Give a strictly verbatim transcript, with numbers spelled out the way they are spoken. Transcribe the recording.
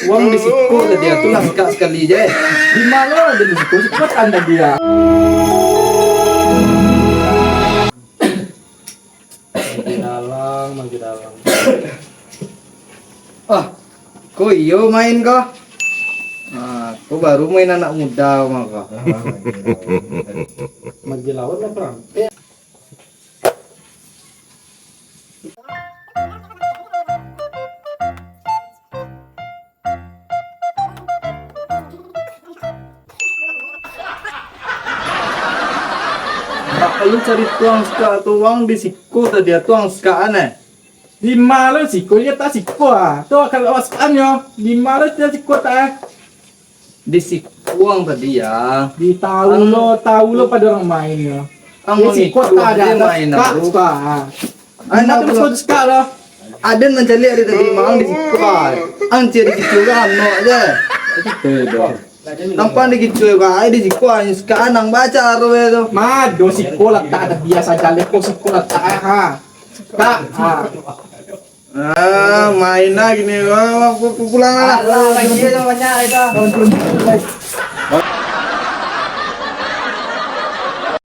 Uang di siko tadi tu lah sikak sakali je. Di mano ado di siko? Siko tanda dia. Manggi dalang, manggi dalang. Ah, ko iyo main ko? Ah, ko baru main anak muda mah ko. Manggi lawan lah, Bang. Bak lu cari tuang sikak tu, uang di siko tadi, tuang sikak an, eh? Di ma lo siko, iyo tak siko ah. Tu kalau awak sikak an yo. Di ma lo tak siko tak eh? Di siko uang tadi ya. Di tahu lo, tahu lo pado urang main yo. Ang di siko tak ado main sikak tu. Anak tu siko sikak lo. Aden mancaliak di tadi, mang di siko ah. Ang cia di siko kan, no aja. Itu tu. Tampang di kicau ka, ai di siko, ai, sekarang nang baca aro tu. Mado siko latak, ado biasa jaleh ko siko latak, ai, ha. Tak, ha. Ah, main lah gini. Wah, wah, pu-, pu-, pulang lah. Alah, lagi aja banyak itu.